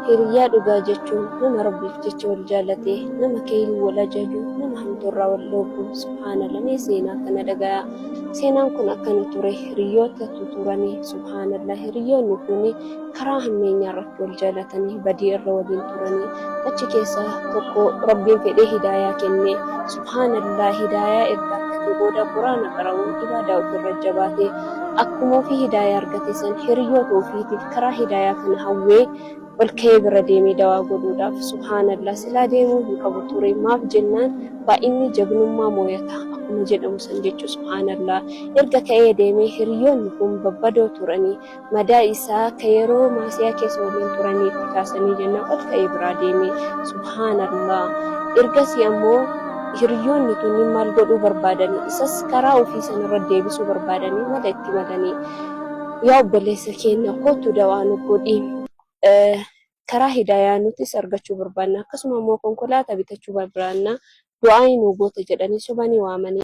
Hiriyyaa dhugaa jechuun nama Rabbiif jecha wal jaalate, nama keyrii wal ajaju, nama hamtuurraa wal dhooggu. Subhaanallah mee seenaa kana dhagayaa. Seenaan kun akkana ture hiriyyootatu turani. Subhaanallah hiriyyoonni kun karaa hammeenyaa irratti wal jaalatanii badii irra waliin turanii. Achi keessaa tokko Rabbiin fedhee hidaayaa kenne. Subhaanallah hidaayaa erga argate booda Qur'aana qara'uun ibaadaa ofirra jabaate. Akkuma ofii hidaayaa argate san hiriyyoota ofiitiif karaa hidaayaa kana hawwee ol ka'ee bira deemee dawaa godhuudhaaf. Subhaanallah silaa deemuu hin qabu ture maaf jennaan baay'inni jagnummaa mooyata akkuma jedhamu san jechu subhaanallah erga ka'ee deemee hiriyyoonni kun babbadoo turanii madaa isaa ka yeroo maasiyaa keessa waliin turanii itti kaasanii jennaan ol ka'ee biraa deeme subhaanallah ergasii ammoo hiriyyoonni tunniin maal godhuu barbaadanii isas karaa ofii sanirra deebisuu barbaadanii mala itti malanii yaa obboleessa keenya kottu dawaa nu godhi karaa hidaayaa nutis argachuu barbaanna akkasuma immoo konkolaataa bitachuu barbaanna du'aa'ii nu goota jedhanii sobanii waamanii.